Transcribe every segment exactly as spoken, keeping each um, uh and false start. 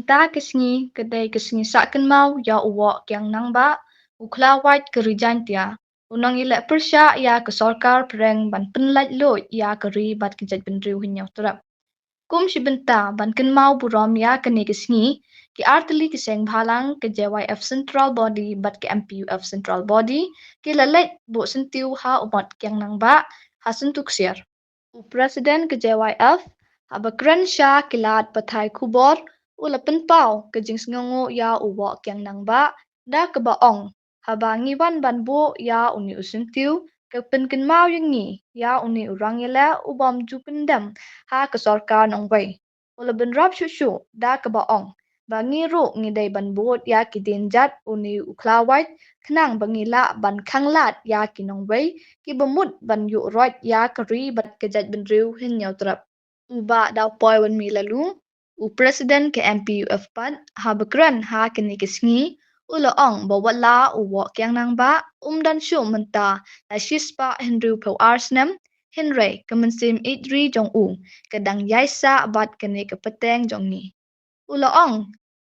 kata ka sngi ka dei ka sngi sah kynmaw ïa u Woh Kiang Nangbah, u Khlawait ka Ri Jaiñtia, u nongïaleh pyrshah ïa ka sorkar phareng ban pynlait luid ïa ka ri bad ka jaitbynriew Hynñiewtrep. Kum shi bynta ban kynmaw burom ïa kane ka sngi, ki artylli ki seng bhalang, ka J Y F Central Body bad ka M P U F Central Body ki la leit buh syntiew ha u mot Kiang Nangbah ha Syntu Ksiar. U President ka J Y F, haba kren sha ki lad pathai khubor, u la pynpaw ka jingsngewnguh ïa u Woh Kiang Nangbah da kaba ong, haba ngi wan ban buh ïa une u syntiew, ka pynkynmaw ïa ngi ïa une u rangïaleh u bym ju pyndem ha ka sorkar nongwei. U la bynrap shuh shuh da kaba ong ba ngi ruh ngi dei ban bud ïa ki dienjat une u Khlawait, khnang ba ngi lah ban khanglad ïa ki nongwei kiba mut ban ïuh roit ïa ka ri bad ka jaitbynriew Hynñiewtrep. U Bah Dawpoi Wynmilalu, u President ka M P U F pat, haba kren ha kane ka sngi, u la ong ba watla u Woh Kiang Nangbah um don shuh mynta la shispah hynriewphew ar snem, hynrei ka mynsiem ïeit ri jong u ka dang ïaisah bad kane ka pateng jong ngi. U la ong,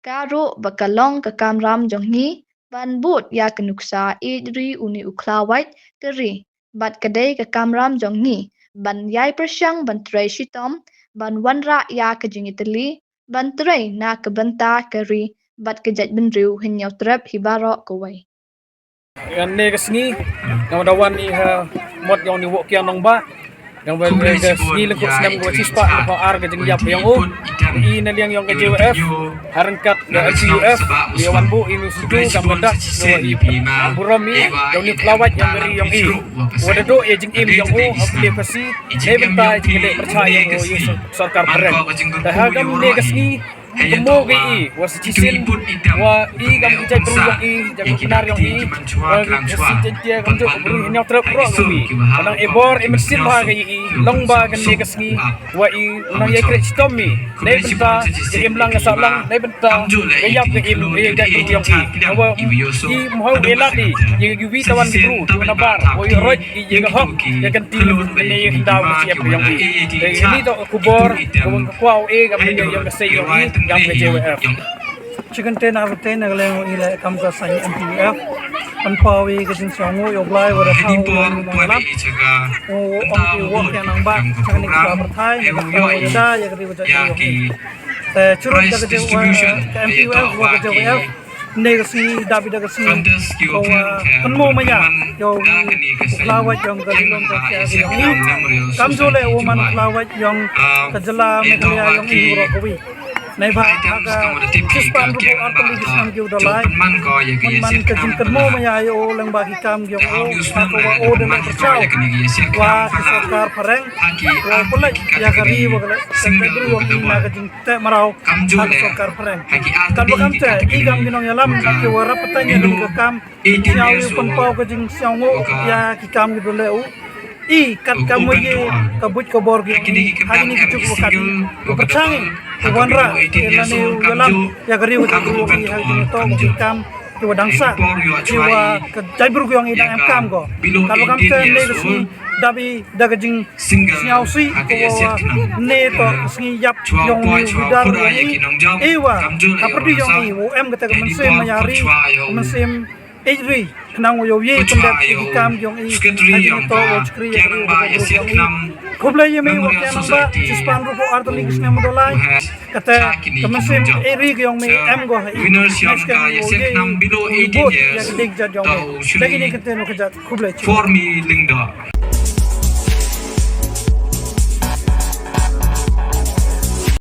ka ruh ba ka long ka kamram jong ngi ban bud ïa ka nuksa ïeit ri une u Khlawait ka ri, bad ka dei ka kamram jong ngi ban ïai pyrshang ban trei shitom, ban wanrah ïa ka jingïatylli, ban trei na ka bynta ka ri bad ka jaitbynriew Hynñiewtrep hi baroh kawei. Ngan ne ka sngi, ngan da wan i ha mot jong ni Woh Kiang Nangbah. Ngan wan ne ka sngi lyngkhuh snem ka shispah lyngkhuh ar ka jingïap jong u. I na liang jong ka J Y F, ha ryngkat ka M P U F, ïa wan buh i nu syntiew kam ka dak, i burom i jong ni Khlawait jong ka ri jong i. Wa da duh ïa jingim jong u ha pule phasi, ne bynta jingïaleh pyrshah jong u ïa sorkar phareng. Te ha kam ne ka sngi, kumno ka i, wa sa shisien, wa i kam ka jaitbru jong i, jong ka Pnar jong i, wa ka Khasi Jaiñtia kam jong ka bru Hynñiewtrep ruh ka i. Ka nang i bor i mynsiem bha ka i, long ba ka ne ka sngi, wa i nang ïa kreh chitom i, ne bynta ka im lang ka sah lang, ne bynta ka ïap ka im, ka jaitbru jong i. Wa i mhaw i lad i, ïa ka wi tawan ka bru, ïa ka nabar, wa i roit, ïa ka hok, ïa ka kynti, ïa ka daw ka siap jong i. Ïa ka ni to ka khubor, ka wan ka kwah e, ka bynta ïa ka sei jong i, ïa ka J Y F. Chicken ten out of ten na ka leng i le kam ka saiñ M P U F. Kan paw i ka jingsngewnguh ïa u Blai wa da thaw u nongïalam. U ong ki Woh Kiang Nangbah, chicken ni ka pyrthai, na ka pyrthai wa da, ïa ka ri wa da ïa ki. Te churut da ka J Y F, ka M P U F wa ka J Y F. Ne ka sngi, da bi da ka sngi. Ko wa kynmaw maya ïa u Khlawait jong ka Ri Lum Jaiñtia ka jong i. Kam ju leh u man Khlawait jong ka jylla Meghalaya jong i ruh ka wi. Neibhah ha ka shispah hynriewphew artylli ki snem ki u da lai, man ka jingkynmaw maya ïa u lyngba ki kam jong u, ha ka wa u da leh pyrshah wa ki sorkar phareng wa u pynlait ïa ka ri wa ka leh ka jaitbru jong i na ka jingteh mraw ha ka sorkar phareng. Katba kam te i kam ki nongïalam ki wa rap pateng ïa ka kam, sñiaw ïa u pynpaw ka jingsngewnguh ïa ki kam ki ba leh u. I kat kam wa ïa ka buit ka bor ki ong i ha kine ki juk wa kat i u pyrchang i u wanrah i lane u ïalam ïa ka ri wa ka ri wa ong i ha kine to ki kam ki wa dang sah ki wa ka jaitbru ki ong i dang em kam ko. Katba kam te ne ka sngi da bi da ka jingsñiawsih ko wa ne to ka sngi ïap yong u leader wa ong i wa ha pyrdi yong i wa em kata ka mynsiem maya ri, mynsiem ïeit ri, khnang u ïohi pyndep ïa ki kam ki ong i ha kine to wa chakri ïa ka ri wa ka ri wa ong i. Khublei ïa me Woh Kiang Nangbah, shispah hynriewphew artylli ki snem u da lai. Kata ka mynsiem ïeit ri ki ong me em ko ha i. Next time u ïohi u bud ïa ka dei ka jait jong me. Da kine ki ktien wa ka jait, khublei.